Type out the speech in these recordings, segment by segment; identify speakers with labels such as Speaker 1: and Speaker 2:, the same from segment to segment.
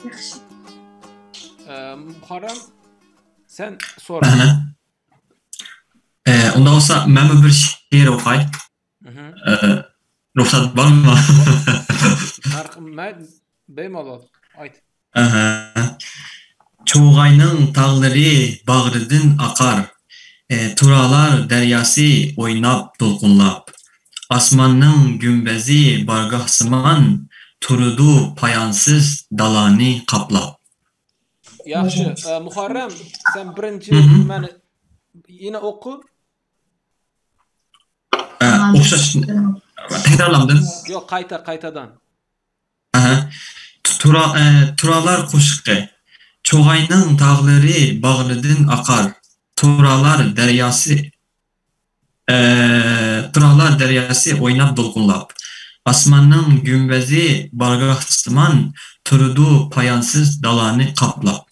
Speaker 1: Ýagşy.
Speaker 2: Muharrem sen sora.
Speaker 3: Onda bolsa men bir şiir okay. Rugsat barmy?
Speaker 2: Merhamet bemalol aýt.
Speaker 3: Çowgaýnyň taglary bagrydyn akar, Turalar derýasy oýnap tolkunlap. Asmanyň gümbezi bargahsyman, Turudy paýansyz dalany kaplap.
Speaker 2: Ýagşy, Muharrem, sen birinji meni ýene oky.
Speaker 3: Ogşaş tekrarlamdym.
Speaker 2: Ýok, gaýta, gaýtadan.
Speaker 3: Aha. Tura, turalar goşgy. Çogaýnyň taglary bagrydyn akar. Turalar derýasy Turalar derýasy oýnap dolkunlap. Asmanyň gümbezi bargahsyman turudy paýansyz dalany kaplap.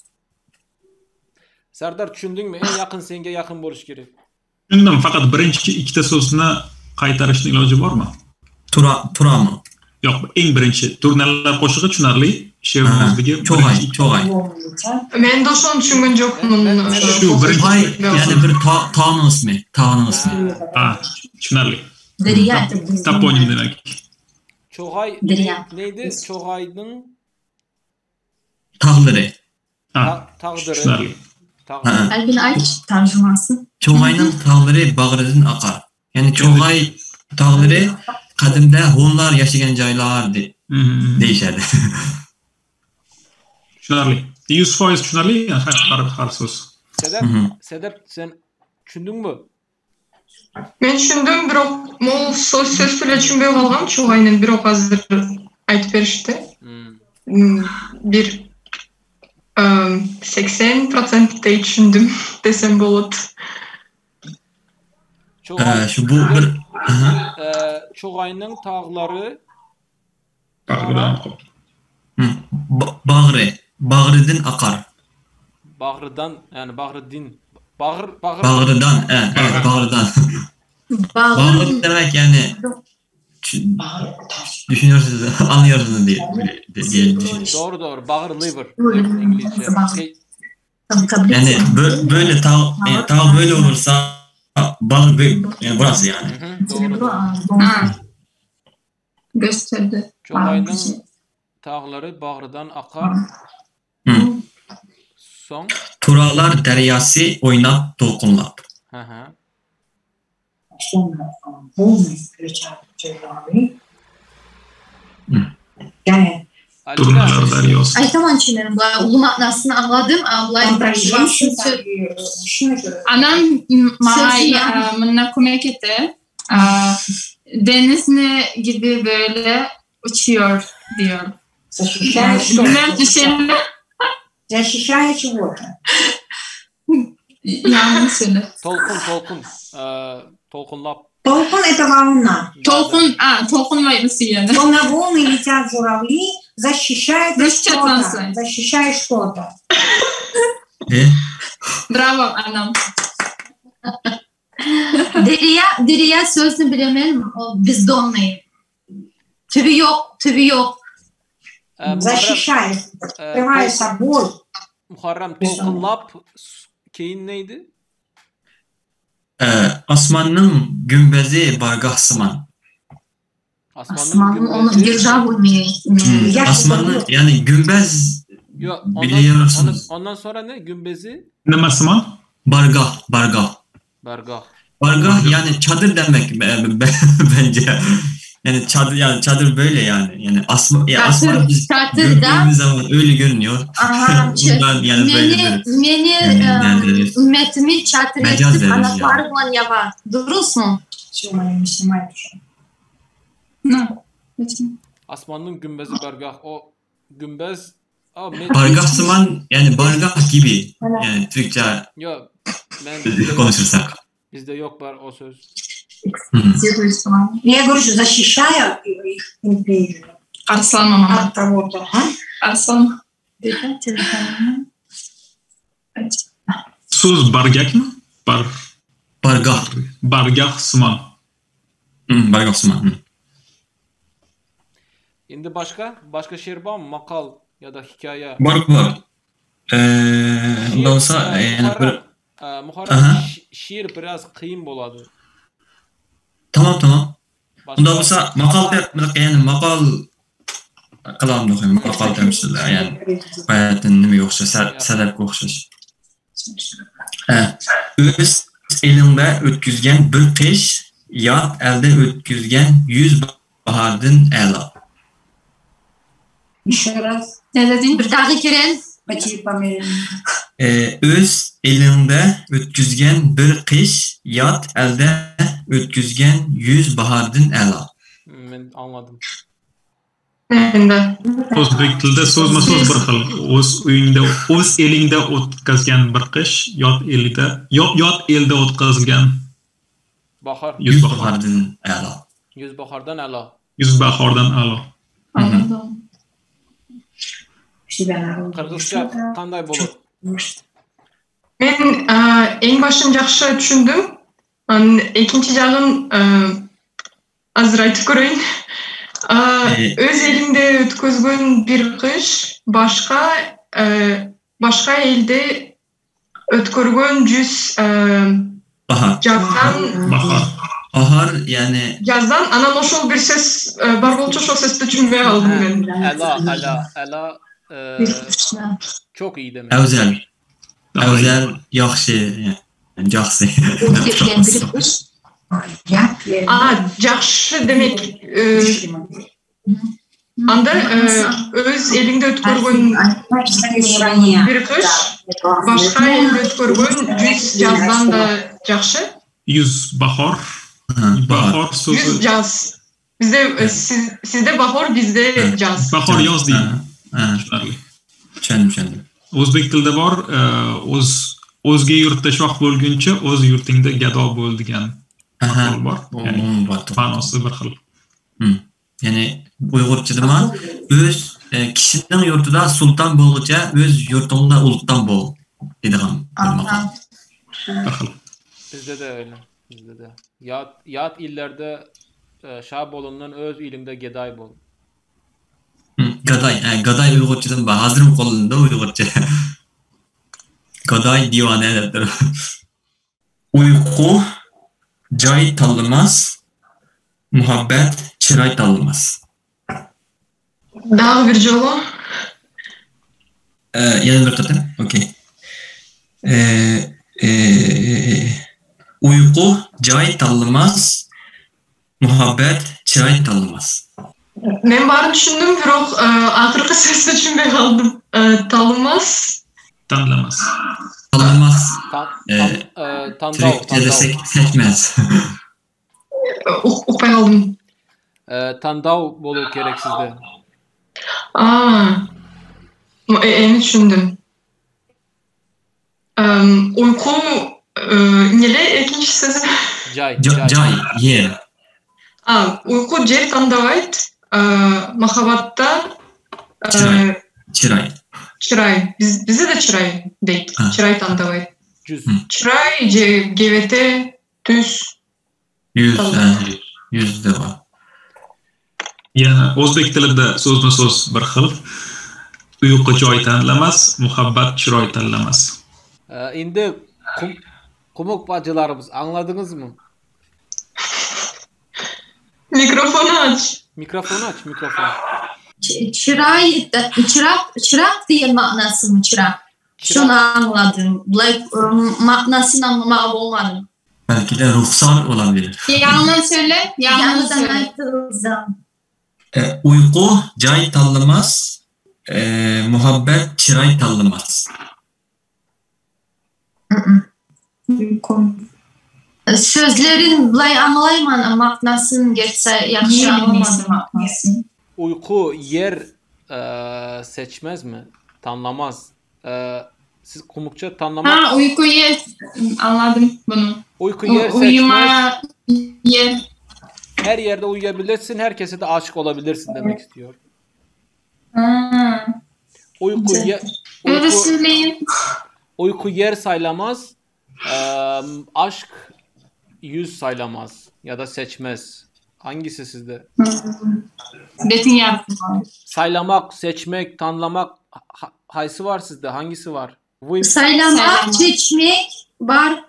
Speaker 2: Serdar düşündiňmi? Eň ýakyn senga ýakyn boluş gerek.
Speaker 4: Düşündim, fakat birinji ikkita so'zni qaytarishni iloji bormi?
Speaker 3: Tura, turamy?
Speaker 4: Ýok, iň birinji Durnalar goşugy tushunarli, she'rimizdagi
Speaker 3: Çogaý, çogaý.
Speaker 5: Men de şony düşüngen jokmun.
Speaker 4: Şu birinji
Speaker 3: Paý, ýani bir ta, tagnyň ismi, tagnyň ismi.
Speaker 4: Ha, tushunarli.
Speaker 1: Derýa.
Speaker 4: Toponim demak.
Speaker 2: Çogaý
Speaker 1: Derýa.
Speaker 2: neydi? Çogaýdyň
Speaker 3: Taglary.
Speaker 4: Ha,
Speaker 2: tagdyry.
Speaker 4: tushunarli.
Speaker 2: Tagdyry.
Speaker 1: Albin aýt terjümasy.
Speaker 3: Çogaýnyň taglary bagrydyn akar. Ýani çogaý taglary gadymda hunlar ýaşagan jaýlar diýişerdi.
Speaker 4: Tushunarli. 100% tushunarli, har har so'z.
Speaker 2: Sedep, Sedep sen düşündiňmi?
Speaker 5: Men düşündim, бирок могул сөз сөз эле түшүнбөй калгам чогайнын, бирок азыр айтып беришти. Бир 80 проценттей түшүндүм десем болот.
Speaker 2: Çogaý,
Speaker 3: Şu bu bir
Speaker 2: Çogaýnyň taglary
Speaker 4: Bagrydan
Speaker 3: Bagry, bagrydyn akar.
Speaker 2: Bagrydan, ýani bagrydin. Bagr, bagr.
Speaker 3: Bagrydan, evet, bagrydan. Bagr demek yani düşünüyorsunuz, anlıyorsunuz diye, diye düşünüyorum.
Speaker 2: Doğru doğru. Bagr liver. İngilizce. Şey,
Speaker 3: Yani böyle tağ, yani tağ böyle olursa bağır yani burası yani.
Speaker 2: Hı hı, doğru doğru.
Speaker 5: Gösterdi.
Speaker 2: Çogaýnyň taglary bagrydan akar.
Speaker 3: Hı.
Speaker 2: Soň.
Speaker 3: Turalar deryasy oýnap tolkunlap.
Speaker 2: Hı hı.
Speaker 4: Durnalar daryosi.
Speaker 1: Aytaman çinerim bulay ulu manasyny aňladym, a bulay
Speaker 6: Anam maňa munda kömek etdi. Deniz ne gibi böyle uçuyor diyor.
Speaker 7: Защищает
Speaker 6: Bilmem
Speaker 7: Защищает чего-то.
Speaker 6: Ýalňyş söyle.
Speaker 2: Tolkun tolkun. Tolkunlap.
Speaker 7: Tolkun это волна.
Speaker 6: Tolkun, a, tolkun yani.
Speaker 7: На волны летят журавли, защищает что-то. Защищает что-то.
Speaker 6: Bravo anam.
Speaker 1: Derýa, derýa sözüni bilemedim, o бездонный. Tübi ýok, tübi ýok.
Speaker 7: Защищает, покрывая собой.
Speaker 2: Muharrem tolkunlap keyin neydi?
Speaker 3: Asmanyň gümbezi bargahsyman.
Speaker 1: Asmanyň onu girdap
Speaker 3: Asmanyň yani gümbez
Speaker 2: Yok, ondan,
Speaker 3: biliyorsunuz.
Speaker 2: ondan sonra ne? Gümbezi?
Speaker 4: Nimasiman?
Speaker 3: Bargah, bargah.
Speaker 2: Bargah.
Speaker 3: Bargah yani çadır demek bence. Yani çadır yani çadır böyle yani. Yani asma ya asman biz gördüğümüz zaman öyle görünüyor.
Speaker 1: Aha,
Speaker 3: Bundan yani böyle
Speaker 1: meni meni ümmetimi çadır etip kanatları bilen ýawa. Durusmy?
Speaker 2: Asmanyň gümbezi bargah. O gümbez
Speaker 3: Bargahsıman yani bargah gibi. Yani Türkçe
Speaker 2: Yok. Ben
Speaker 3: konuşursak.
Speaker 2: Bizde yok var o söz.
Speaker 7: Я говорю, что защищая их империю.
Speaker 6: Arslan mama.
Speaker 7: От кого-то.
Speaker 6: Arslan.
Speaker 4: So'z bargakmi? Bar
Speaker 3: Bargah.
Speaker 4: Bargah siman.
Speaker 3: Bargah siman.
Speaker 2: Endi başka? Başka şiir barmy? Makal. Ya da hikaye.
Speaker 3: Bar bar. Ee, bolsa
Speaker 2: e,
Speaker 3: yani bir
Speaker 2: Muharrem, Muharrem
Speaker 3: Aha.
Speaker 2: şiir biraz kıyın boladı.
Speaker 3: Tamam tamam.
Speaker 2: Başka
Speaker 3: Unda bolsa maqal yani maqal qilamdi maqal temsillar yani hayotni nimaga o'xshash sadafga o'xshash. Ha, O'z elingda o'tkazgan bir qish, yot elda o'tkazgan 100 bahordan a'lo.
Speaker 7: Еще раз.
Speaker 6: Ne dedin?
Speaker 1: Bir daha kiren.
Speaker 7: Почти померили.
Speaker 3: Ee, O'z elingda o'tkazgan bir qish, yot elda o'tkazgan 100 bahordan a'lo.
Speaker 2: Ben anladım.
Speaker 5: Men de.
Speaker 4: O'zbek tilida so'zma so'z bir xil. O'z uyingda, o'z elingda o'tkazgan bir qish, yot elida, yot elda o'tkazilgan
Speaker 2: Bahar.
Speaker 4: 100
Speaker 3: 100
Speaker 4: bahor.
Speaker 3: bahordan a'lo.
Speaker 2: Yüz bahardan a'lo.
Speaker 4: 100 bahordan a'lo.
Speaker 6: Anladım.
Speaker 7: Себя народ.
Speaker 2: Kırgızca qanday bo'ladi?
Speaker 5: Men эң башын жакшы түшүндүм. Анан экинчи жагын азыр айтып көрөйүн. Өз элиңде өткөзгөн бир кыш башка башка элде өткөргөн 100
Speaker 3: Bahar.
Speaker 5: жаздан
Speaker 4: Bahor.
Speaker 3: Bahar yani
Speaker 5: жаздан анан ошол бир сөз бар болчу ошол сөздү түшүнбөй калдым мен.
Speaker 2: A'lo, a'lo, a'lo e, çok iyi demek.
Speaker 3: Əvzəl. Əvzəl yaxşı, yəni yaxşı.
Speaker 5: А, жакшы демек анда өз элиңде өткөргөн бир кыш башка элде өткөргөн 100 жаздан да жакшы.
Speaker 4: 100 bahor. Bahor
Speaker 5: 100
Speaker 4: so'zi
Speaker 5: жаз. Бизде сизде бахор, бизде жаз.
Speaker 4: bahor yoz deydi.
Speaker 3: Ha,
Speaker 4: Tushunarli.
Speaker 3: tushundim, tushundim.
Speaker 4: O'zbek tilida bor, o'z o'zga yurtda shoh bo'lguncha o'z yurtingda gado bo'l degan
Speaker 3: Aha.
Speaker 4: maqol bor. Ya'ni
Speaker 3: Umuman bor.
Speaker 4: ma'nosi bir xil.
Speaker 3: Ya'ni Uyg'urchada nima? O'z kishining yurtida sulton bo'lguncha o'z yurtingda ulton bo'l deydigan bir maqol.
Speaker 4: Bir xil.
Speaker 2: Bizde de öyle. Bizde de. Yat illerde şah bolundan öz ilinde geday bol.
Speaker 3: Gaday, gaday Uyg'urchadan bor. Hozirmi qo'llanadi Uyg'urcha. Gaday divona deb turib. Uyqu joy tanlamas, muhabbat chiroy tanlamas.
Speaker 5: Дагы бир жолу.
Speaker 3: Yana bir qatim. Okey. Uyqu joy tanlamas, muhabbat chiroy tanlamas.
Speaker 5: Мен баарын түшүндүм, бирок акыркы сөздү түшүнбөй калдым. Талымас.
Speaker 4: Tanlamas.
Speaker 3: Tanlamas.
Speaker 2: Tandav,
Speaker 3: Türkçe'de
Speaker 2: tandav.
Speaker 3: seçmez.
Speaker 5: Укпай калдым.
Speaker 2: Tandav bolu gerek sizde.
Speaker 5: Эми түшүндүм. Уйку эмне эле экинчи сөзү?
Speaker 2: Жай,
Speaker 3: Жай, yer.
Speaker 5: Уйку жер тандабайт, махабатта
Speaker 3: Чырай. Чырай.
Speaker 5: Чырай. Бизде да чырай дейт. Чырай тандабайт.
Speaker 2: Жүз.
Speaker 5: Чырай же кебете, түс.
Speaker 3: Yuz, yuz de var.
Speaker 4: Yana o'zbek tilida so'zma so'z bir xil. Uyqu joy tanlamas, muhabbat chiroy tanlamas.
Speaker 2: Endi Kumuk bacılarımız anladınız mı?
Speaker 5: Mikrofonu aç.
Speaker 2: Mikrofonu aç, mikrofon.
Speaker 1: Çıray, çırak, çırak diye manası mı çırak? Şunu anladım. Like, manasını anlamağı olmadım.
Speaker 3: Belki de ruhsar olabilir.
Speaker 6: Yandan söyle, yandan söyle.
Speaker 3: Uyku cay tanlamaz, muhabbet çıray tanlamaz.
Speaker 1: Sözlerin bulay anlayman manasını geçse yaxşı anlamadım.
Speaker 2: Uyku yer seçmez mi? Tanlamaz. Siz Kumukça tanlamak...
Speaker 6: Ha, uyku yer. Anladım bunu.
Speaker 2: Uyku yer seçmez.
Speaker 6: Uyuma yer.
Speaker 2: Her yerde uyuyabilirsin, herkese de aşık olabilirsin demek istiyor.
Speaker 6: Ha.
Speaker 2: Uyku yer,
Speaker 6: Öyle söyleyin.
Speaker 2: Uyku yer saylamaz, aşk yüz saylamaz ya da seçmez. Hangisi sizde?
Speaker 6: Betin yarısı.
Speaker 2: Saylamak, seçmek, tanlamak haýsy bar sizde? Hangisi var?
Speaker 1: Saylamak, seçmek bar.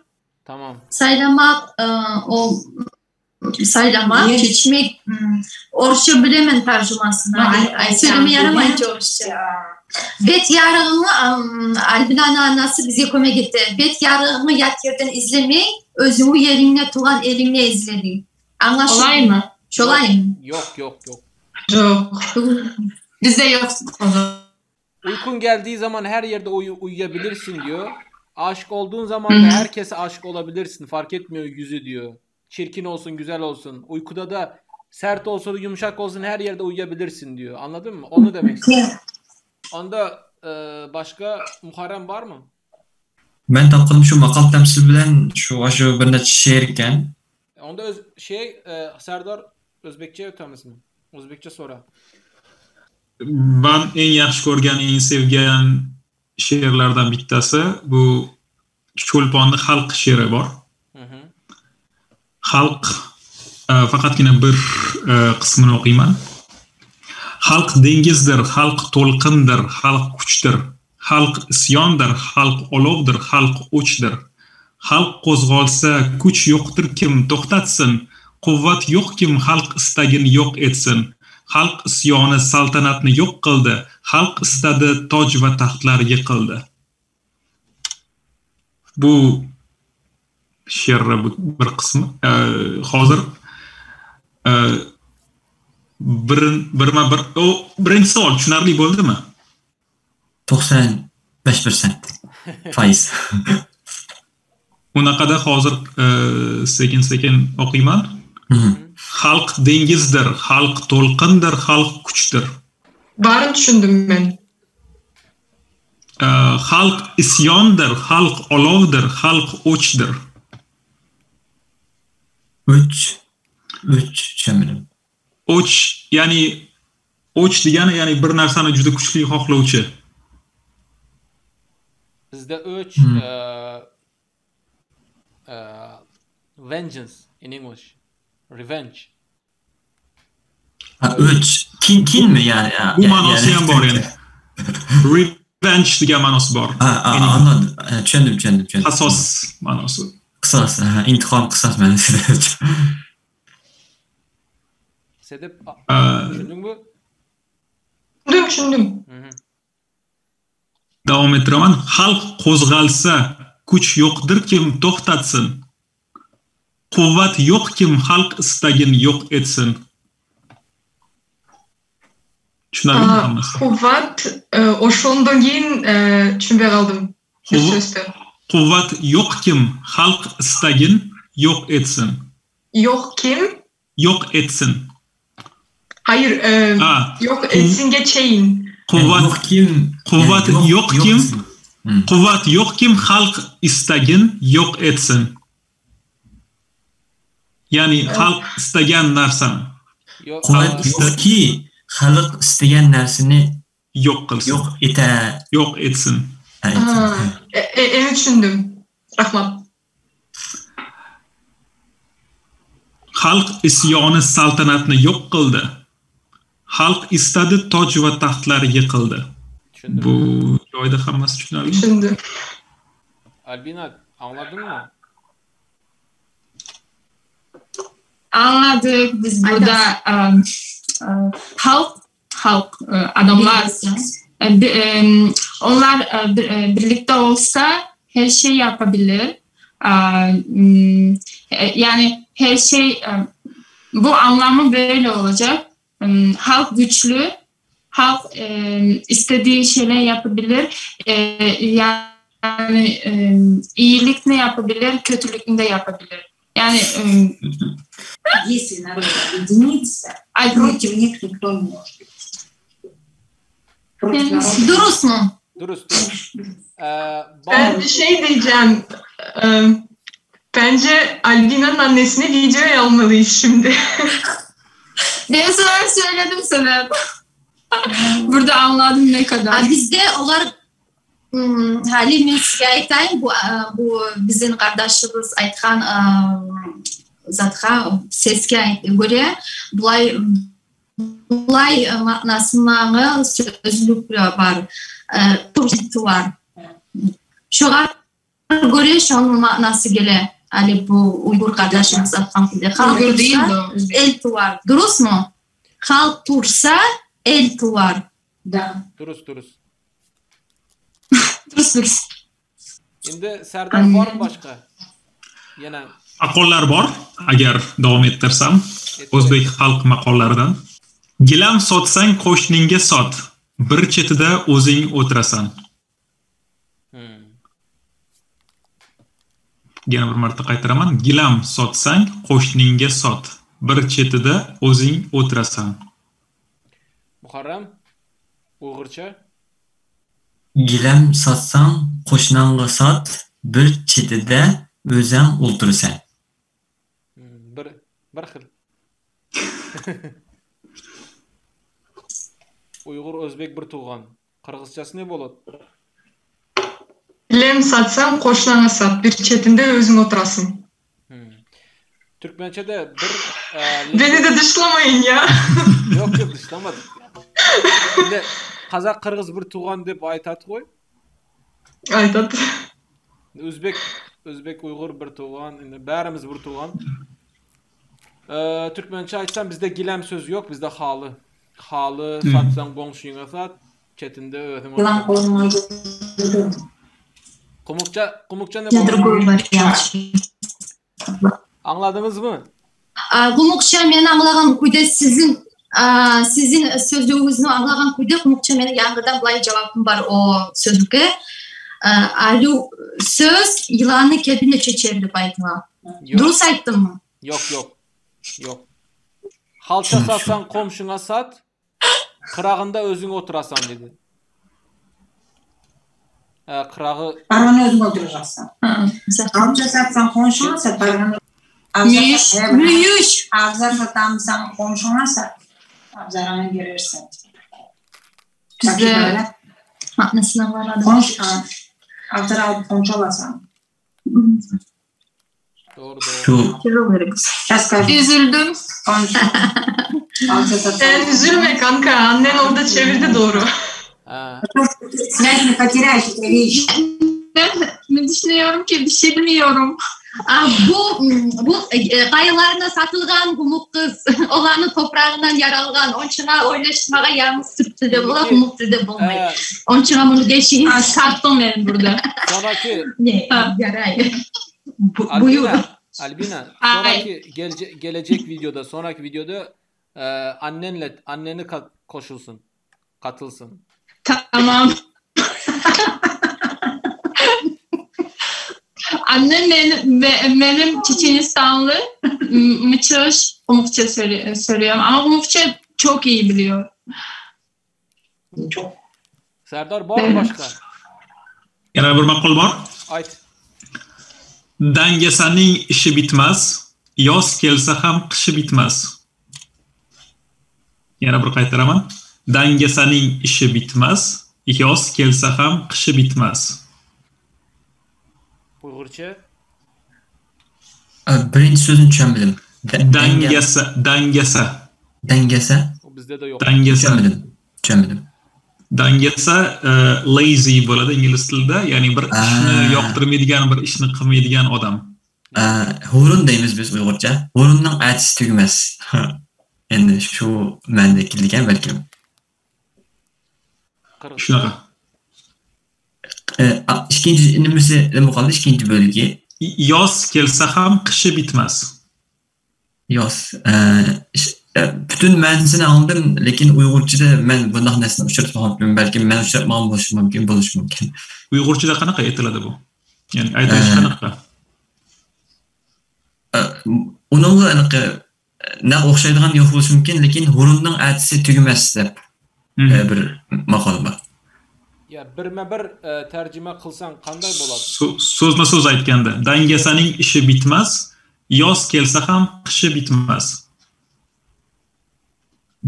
Speaker 2: Tamam.
Speaker 1: Saylamak o saylamak, seçmek Orsça bilemen tercümasını. Ay söyleme yaramayınca Orsça. Bet yarığını Albina'nın anası bize kömek etti. Bet yarığını yat yerden izlemey, özüňi ýeriňde tugan eliňde izle Anlaşıldı
Speaker 6: Olay mı?
Speaker 1: Şolay mı?
Speaker 2: Yok yok yok.
Speaker 5: Yok.
Speaker 6: Bizde yok o zaman.
Speaker 2: Uykun geldiği zaman her yerde uyu, uyuyabilirsin diyor. Aşık olduğun zaman da herkese aşık olabilirsin. Fark etmiyor yüzü diyor. Çirkin olsun, güzel olsun. Uykuda da sert olsun, yumuşak olsun her yerde uyuyabilirsin diyor. Anladın mı? Onu demek istiyorum. Onda e, başka Muharrem var mı?
Speaker 3: Men tapganym şu makal temsil bilen şu şu bir neçe şeir eken.
Speaker 2: Onda öz, şey e, Serdar Özbekçe ötemiz mi? Özbekçe sora.
Speaker 4: Man eng yaxshi ko'rgan, eng sevgan she'rlardan bittasi bu Cho'lponni xalq she'ri bor. Xalq e, faqatgina bir e, qismini o'qiyman. Xalq dengizdir, xalq to'lqindir, xalq kuchdir. Xalq isyondir, xalq olovdir, xalq o'chdir. Xalq qo'zg'olsa, kuch yo'qdir kim to'xtatsin, quvvat yo'q kim xalq istagin yo'q etsin. Xalq isyoni saltanatni yo'q qildi, xalq istadi toj va taxtlar yiqildi. Bu she'rni bir qismi. Hozir bir birma bir o birinchi savol tushunarli bo'ldimi?
Speaker 3: 95% foiz.
Speaker 4: Unaqada hozir sekin sekin o'qiyman. Xalq dengizdir, xalq to'lqindir, xalq kuchdir.
Speaker 5: Barini tushundim men.
Speaker 4: Xalq isyondir, xalq olovdir, xalq o'chdir.
Speaker 3: O'ch. O'ch tushunmadim.
Speaker 4: O'ch, ya'ni o'ch degani ya'ni bir narsani juda kuchli xohlovchi.
Speaker 2: Bizde o'ch vengeance in English. Revenge.
Speaker 3: Ha, o'ch. Kin kinmi yani?
Speaker 4: Bu ma'nosi ham bor yani. Revenge degan ma'nosi bor.
Speaker 3: Ha, anladım. Tushundim, tushundim, tushundim.
Speaker 4: Qasos ma'nosi.
Speaker 3: Qisos, intiqom qisos ma'nosida.
Speaker 2: Sedef tushundingmi?
Speaker 5: Tushundim, tushundim.
Speaker 4: Davom ettiraman. Xalq qo'zg'alsa, kuch yo'qdir kim to'xtatsin. Quvvat yo'q kim xalq istagin yo'q etsin. Tushunarlimi hammasi?
Speaker 5: Quvvat o'shondan keyin tushunmay qoldim.
Speaker 4: Quvvat yo'q kim xalq istagin yo'q etsin.
Speaker 5: Yo'q kim?
Speaker 4: Yo'q etsin.
Speaker 5: Hayır, yo'q etsinga chayin.
Speaker 4: Quvvat kim? Quvvat yo'q kim? Quvvat yo'q kim xalq istagin yo'q etsin. Ya'ni xalq istagan narsani.
Speaker 3: Quvvat yo'qki xalq istagan narsani
Speaker 4: yo'q qilsin.
Speaker 3: Yo'q eta.
Speaker 4: Yo'q etsin.
Speaker 5: Endi tushundim. Rahmat.
Speaker 4: Xalq isyoni saltanatni yo'q qildi. Xalq istadi toj va taxtlar yiqildi. Bu joyda hammasi tushunarli.
Speaker 5: Tushundim.
Speaker 2: Albina, anladın mı?
Speaker 6: Anladık. Biz burada halk halk adamlar onlar birlikte olsa her şey yapabilir. Yani her şey bu anlamı böyle olacak. Halk güçlü, halk istediği şeyler yapabilir. Yani iyilik ne yapabilir, kötülük ne yapabilir. Yani
Speaker 7: если народ объединится, против них никто не может.
Speaker 1: Dürüst mü?
Speaker 2: Dürüst.
Speaker 5: Ben bir şey diyeceğim. Bence Albina'nın annesini videoya almalıyız şimdi.
Speaker 6: Ben sana söyledim sana. Burada anladım ne kadar.
Speaker 1: Bizde olar hali men sizge aytayın, bu bu bizim qardaşımız aytqan. zatqa seske köre bulay bulay manasındañı sözlük bar. Tuvar. Şoğa köre şonıñ manası kele. Ali bu uygur qardaşımız aytqan tilde. Halq tursa, el tuvar. Durusmu? Halq tursa, el tuvar.
Speaker 7: Da.
Speaker 2: Durus, durus.
Speaker 6: Durus, durus.
Speaker 2: Endi Serdar bormi başqa? Yana
Speaker 4: Maqollar bor, agar davom ettirsam, o'zbek xalq maqollaridan. Gilam sotsang qo'shningga sot, bir chetida o'zing o'tirasan. Yana bir marta qaytaraman. Gilam sotsang qo'shningga sot, bir chetida o'zing o'tirasan.
Speaker 2: Muharram, uyg'urcha?
Speaker 3: Gilam sotsang qo'shnangga sot, bir chetida o'zing o'ltirasan.
Speaker 2: Bir bir xil. Uyg'ur o'zbek bir tug'an. Qirg'izchasi ne bo'ladi?
Speaker 5: Gilem satsaň goşnaňa sat, bir çetinde özüň oturasyň.
Speaker 2: Türkmençede bir
Speaker 5: Beni de dışlamayın ya.
Speaker 2: Yok yok dışlamadık. Şimdi Kazak Kırgız bir tuğan dep aytat goý.
Speaker 5: Aytat.
Speaker 2: Özbek Özbek Uygur bir tuğan, indi bärimiz bir tuğan. Türkmençe aytsam bizde gilem sözü yok, bizde haly. Haly satsaň goňşyňa sat, çetinde özüň
Speaker 7: Yılan koluma
Speaker 2: Kumukça, kumukça ne
Speaker 1: Ya другой вариант.
Speaker 2: Aňladyňyzmy?
Speaker 1: Kumukça men aňlagan kuyda siziň siziň sözlügiňizni aňlagan kuyda kumukça meniň ýaňydan bulay jawabym bar o sözlükge. Alu söz ýylany kepine çeçer dep aýtyla. Durus aýtdymmy?
Speaker 2: Ýok, ýok. Ýok. Halça satsaň komşyňa sat, kyragynda özüň oturasan diýdi. Kyragy
Speaker 7: Barany özüň oturjaksan. Alça satsaň goňşyňa sat, barany
Speaker 6: Müýüş,
Speaker 1: müýüş.
Speaker 7: Abzar satamsaň goňşyňa sat. Abzaryňy berersin.
Speaker 6: Bizde
Speaker 1: Manysyna barady.
Speaker 7: Goňş, abzar alyp goňşy alasaň.
Speaker 2: Doğru doğru.
Speaker 7: Şu.
Speaker 6: Üzüldüm.
Speaker 5: Sen üzülme kanka, annen orada çevirdi doğru.
Speaker 7: Связь не потеряешь, это вещь.
Speaker 6: Ben düşünüyorum ki bir şey bilmiyorum.
Speaker 1: Bu bu gaýylaryna satylgan gumuk gyz, olany topragyndan ýaralgan, onçuna oýnaşmaga ýalňyz türk tilde bolar, gumuk tilde bolmaý. Onçuna muny geçiň.
Speaker 6: Sattım ben burada.
Speaker 2: Sonraki
Speaker 1: Ne, ýaraý. Buýur.
Speaker 2: Albina, Albina, sonraki gelece, gelecek videoda, sonraki videoda e, annenle anneni kat, koşulsun. Katılsın.
Speaker 6: Tamam. Annem benim, benim Çeçenistanlı Mıçış Umukça söylüyorum ama Umukça çok iyi biliyor.
Speaker 7: Çok.
Speaker 2: Serdar bor başka?
Speaker 4: Yana bir maqol bor.
Speaker 2: Ayt.
Speaker 4: Dangasaning ishi bitmas, yoz kelsa ham qishi bitmas. Yana bir qaytaraman. Dangasaning ishi bitmas, yoz kelsa ham qishi bitmas.
Speaker 2: Uyg'urcha?
Speaker 3: Birinchi so'zini tushunmadim.
Speaker 4: Dangasa, dangasa.
Speaker 3: Dangasa?
Speaker 2: Bizda da yo'q.
Speaker 4: Dangasa.
Speaker 3: Tushunmadim. Tushunmadim.
Speaker 4: Dangasa lazy bo'ladi ingliz tilida, ya'ni bir ishni yoqtirmaydigan, bir ishni qilmaydigan odam.
Speaker 3: Hurun deymiz biz Uyg'urcha. Hurunning atisi tugamas. Endi shu ma'noda kelgan balkim.
Speaker 4: Shunaqa.
Speaker 3: Ikkinchi nimasi nima qoldi? Ikkinchi bo'ligi.
Speaker 4: Yoz kelsa ham qishi bitmas.
Speaker 3: Yoz. Butun ma'nosini angladim, lekin Uyg'urchada men bunday narsani uchratmaganman. Balkim men uchratmagan bo'lishim mumkin, bo'lishi mumkin.
Speaker 4: Uyg'urchada qanaqa aytiladi bu? Ya'ni aytilishi qanaqa?
Speaker 3: Uningga anaqa naq o'xshaydigan yo'q bo'lishi mumkin, lekin hurunning atisi tugamas deb bir maqol bor.
Speaker 2: Ya birma-bir tarjima qilsang qanday bo'ladi?
Speaker 4: So'zma-so'z aytganda, dangasaning ishi bitmas, yoz kelsa ham qishi bitmas.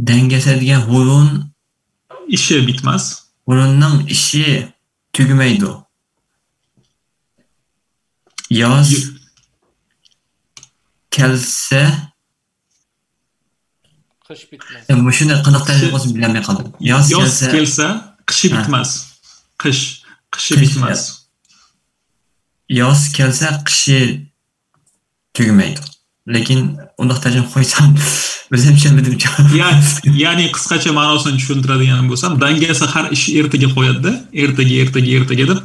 Speaker 3: Dangasa degan hurun
Speaker 4: ishi bitmas.
Speaker 3: Hurunning ishi tugamaydi. Yoz kelse
Speaker 2: Gyş bitmez.
Speaker 3: Şuny qanday tarjima qilsam bilolmay qoldim. Yoz
Speaker 4: Yoz
Speaker 3: kelse
Speaker 4: kelse qishi
Speaker 3: Ha.
Speaker 4: bitmez. Qish qishi
Speaker 3: Qish,
Speaker 4: bitmez.
Speaker 3: Yoz kelse qishi tugamaydi. Lekin undaq tarjima qo'ysam o'zim tushunmadim.
Speaker 4: Ya, ya'ni qisqacha ma'nosini tushuntiradigan bo'lsam, dangasa har ishni ertaga qo'yadi-da, ertaga, ertaga, ertaga deb.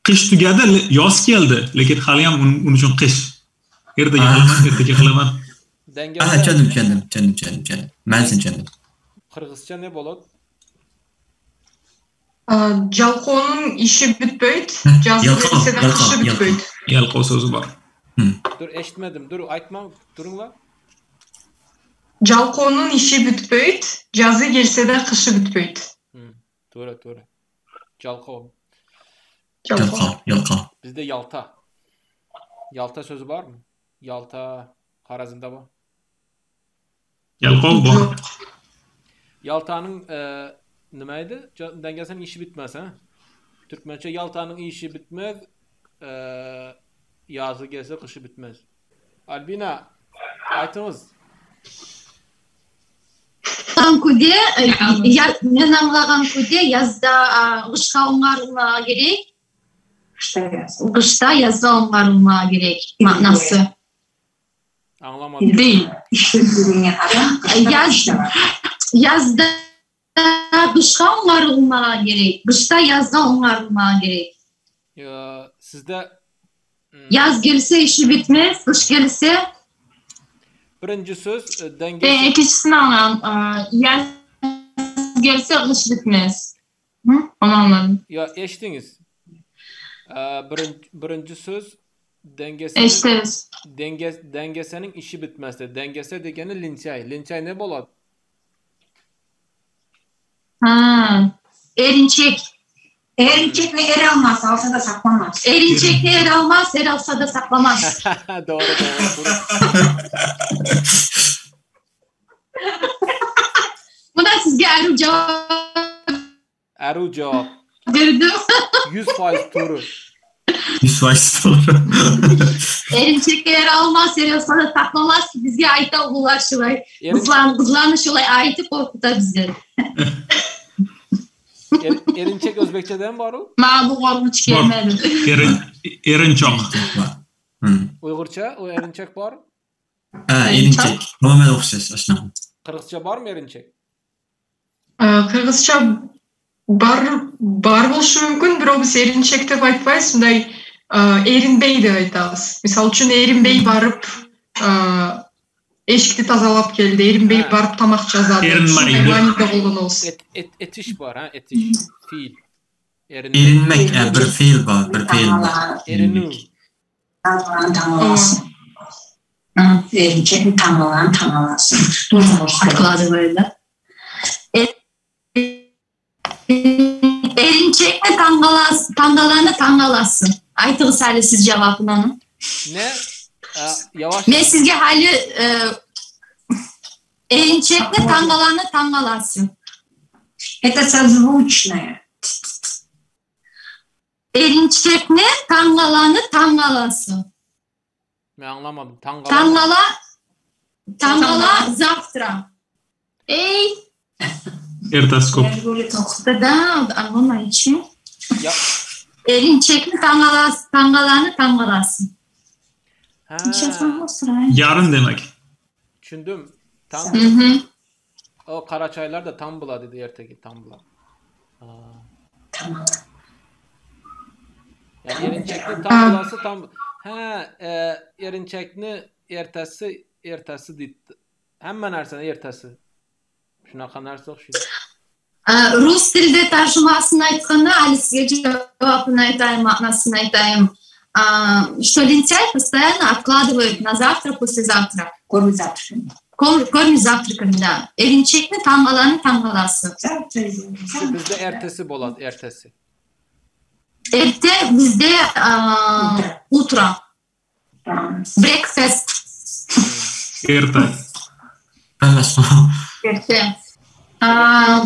Speaker 4: Qish tugadi, yoz keldi, lekin hali ham uning uchun qish. Ertaga
Speaker 3: Ah.
Speaker 4: qilaman, ertaga qilaman.
Speaker 3: Ha,
Speaker 2: Dangasa
Speaker 3: tushundim, tushundim, tushundim, tushundim, tushundim. Ma'nosini tushundim.
Speaker 2: Qirg'izcha ne bo'ladi?
Speaker 5: Жалкоонун иши бүтпөйт, жазы
Speaker 3: Ялкау,
Speaker 5: келсе да
Speaker 3: ялкау,
Speaker 5: кышы
Speaker 3: ялкау.
Speaker 5: бүтпөйт.
Speaker 4: Yalqov so'zi bor.
Speaker 2: Dur eshitmadim. Dur aytma, turinglar.
Speaker 5: Жалкоонун иши бүтпөйт, жазы келсе да кышы бүтпөйт.
Speaker 2: Hmm. To'g'ri, to'g'ri. Jalqov.
Speaker 5: Жалкоо.
Speaker 3: Yalqov, yalqov.
Speaker 2: Bizda yalta. Yalta so'zi bormi? Yalta Xorazmda bor.
Speaker 4: Yalqov bor.
Speaker 5: Жок.
Speaker 2: Yaltaning e, nima edi? Dangasaning ishi bitmas, ha? Turkmancha yaltaning ishi bitmez, e, yozi kelsa qishi bitmez. Albina, aytingiz.
Speaker 1: Kude, men anglagan kude yazda gyşga oňarylmaga gerek. Gyşda yazda oňarylmaga gerek manasy.
Speaker 2: Anlamadım.
Speaker 6: Değil.
Speaker 1: Yaz yazda gyşga oňarylmaga gerek. Gyşda yazda oňarylmaga gerek.
Speaker 2: Ya, sizde hmm,
Speaker 1: Yaz gelse işi bitmez, gyş gelse
Speaker 2: birinci söz e,
Speaker 6: Ben
Speaker 2: dengesi
Speaker 6: ikincisini anladım. Yaz gelse kış bitmez. Hı? Onu anladım.
Speaker 2: ya eşitdiniz. E, birinci, birinci söz dengesinin
Speaker 6: Eşiteriz.
Speaker 2: denge, dengesenin işi bitmez dedi. Dengese degeni linçay. Linçay ne bolad?
Speaker 6: Ha.
Speaker 1: erinçek.
Speaker 7: Erinçekni er almaz, alsa da saklamaz.
Speaker 1: Erinçekni er almaz, er alsa da saklamaz.
Speaker 2: doğru doğru. doğru.
Speaker 1: Buna sizge ayrı cevap
Speaker 2: Eru cevap.
Speaker 1: verdim.
Speaker 2: 100% doğru.
Speaker 3: 100% to'g'ri.
Speaker 1: Erinçekni er almaz, er alsa da saklamaz ki bizge ayta ular şulay.
Speaker 2: Erin,
Speaker 1: Kızlar, kızlarını şulay aytıp korkuta bizleri.
Speaker 2: er, erinçek Özbekçeden var o.
Speaker 6: Bana bu korkunç
Speaker 4: Bor.
Speaker 6: gelmedi.
Speaker 4: Erin erinchoq.
Speaker 3: Bor. Hmm.
Speaker 2: Uyg'urcha o erinçek var.
Speaker 3: Ha, erinchak. Tamamen o'xshash, shunaqa.
Speaker 2: Qirg'izcha bormi erinchek?
Speaker 5: Кыргызча бар бар болушу мүмкүн, бирок биз эринчек деп айтпайбыз, мындай эринбей деп айтабыз. Мисалы үчүн эринбей барып эшикти тазалап келди, эринбей
Speaker 2: Ha.
Speaker 5: барып тамак жасады.
Speaker 4: Эринмай
Speaker 5: Ушундай
Speaker 4: деп.
Speaker 5: мааниде колдонобуз.
Speaker 2: Et, et, etiş var ha etiş. Fiil. Erinmek.
Speaker 3: Erinmek, ha, bir fe'l bor, bir fe'l bor.
Speaker 2: Erinu.
Speaker 7: Tañgalan tañgalasın. Erinçekni tañgalan tañgalasın.
Speaker 1: Откладываю, да? Erinçekni taňňalas, taňňalany taňňalasyn. Aýtyňyz hali siz jogapyny onuň.
Speaker 2: Ne? E, yavaş.
Speaker 1: Men sizge hali e, erinçekni taňňalany taňňalasyn.
Speaker 7: Это созвучное.
Speaker 1: Erinçekni taňňalany taňňalasyn.
Speaker 2: Ben anlamadım. Tangala.
Speaker 1: Taňňala taňňala завтра. Ey,
Speaker 4: Ertasi ko'p.
Speaker 1: da anlamayın.
Speaker 2: Ya,
Speaker 1: Erinçekni taňňalas, taňňalany taňňalasyn.
Speaker 2: ha,
Speaker 4: Yarın demak.
Speaker 2: Düşündüm. Tam
Speaker 6: Hı hı.
Speaker 2: o Karaçaylar da tambla dedi erteki tambla. Ha.
Speaker 7: Tamam.
Speaker 2: Yani erinçekni tamblası tam ha e, erinçekni ertesi ertesi dedi. Hamma narsani ertesi. Shunaqa narsa o'xshaydi.
Speaker 1: Rus tilde tarjumasyn aýtganda hali sizge jogapyny aýtaýyn, ma'nasyny aýtaýyn. А, Что лентяй постоянно откладывает на завтра, послезавтра.
Speaker 7: Кормит завтраками.
Speaker 1: Кор- Кормит завтраками, да. Erinçekni taňňalany taňňalasy.
Speaker 7: Завтра.
Speaker 2: Shu bizda ertesi bo'ladi, ertesi.
Speaker 1: Erte bizde а, утро, breakfast
Speaker 4: Erta.
Speaker 3: Emas.
Speaker 1: erte.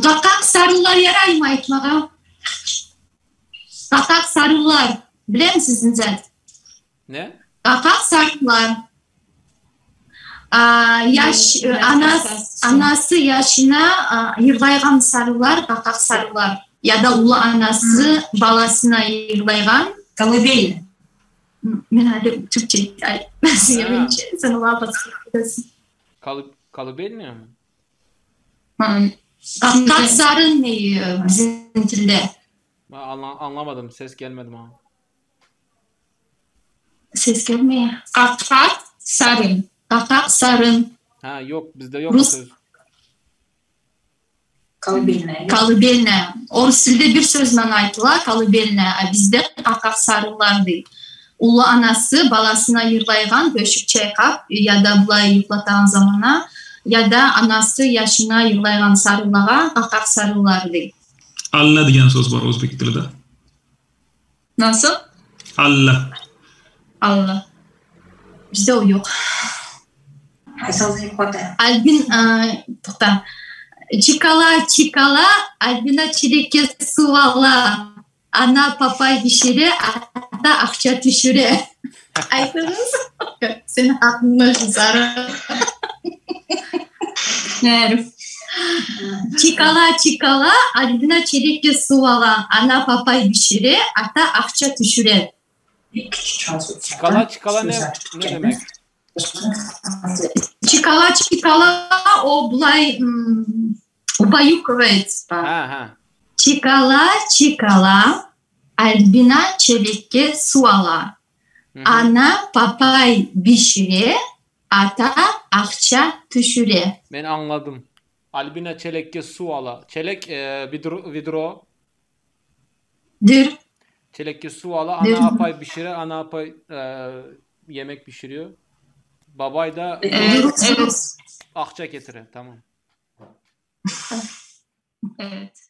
Speaker 1: Gakak sarılar yaraymy aýtmaga? Gakak sarılar. Bilemsiz siz?
Speaker 2: Ne?
Speaker 1: Gakak sarılar. Yaş anası yaşına yırlayğan sarılar, qaqaq sarılar ya da ulu anası balasına yırlayğan.
Speaker 7: Kolыбельная.
Speaker 1: Men hadi Türkçe sen
Speaker 2: Kolыбельная mı?
Speaker 1: Qaqaq sarın bizim tilde.
Speaker 2: Ben anlamadım. Ses gelmedi bana.
Speaker 1: Ses gelmeye.
Speaker 6: Qaqaq sarın.
Speaker 1: Qaqaq sarın.
Speaker 2: Ha yok bizde yok o
Speaker 1: Rus
Speaker 2: söz.
Speaker 7: Колыбельная.
Speaker 1: Kolыбельная. Orus tilde bir söznen aytıla kolыбельная, a bizde qaqaq sarınlar dey. Ulu anası balasına yırlayğan böşük çayqap ya da bulay yuqlatağan zamana ya da anası yaşına yırlayğan sarılağa qaqaq sarılar dey.
Speaker 4: Alla degan so'z bor o'zbek tilida.
Speaker 6: Nasıl?
Speaker 4: Alla.
Speaker 6: Alla.
Speaker 1: Bizde o yoq. Albin toqta. Çikala, çikala, Albina çelekke suv ala. Ana papay pişire, ata aqça tüşüre. Aytıñız. Sen aqlıña şu sarı. Çikala, çikala, Albina çelekke suv ala. Ana papay pişire, ata aqça tüşüre.
Speaker 2: Çikala çikala ne, ne demek?
Speaker 1: Çikala, çikala, o bulay убаюкивает.
Speaker 2: Ha ha.
Speaker 1: Çikala, çikala, Albina çelekke suv ala. Ana papay pişire, ata aqça tüşüre.
Speaker 2: Men añladım. Albina çelekke suv ala. Çelek e, vidro, vidro.
Speaker 1: Dir.
Speaker 2: Çelekke suv ala. Ana apay pişire. Ana apay e, yemek pişiriyor. Babay da
Speaker 6: Evet, evet.
Speaker 2: aqça ketire. Tamam.
Speaker 6: Evet.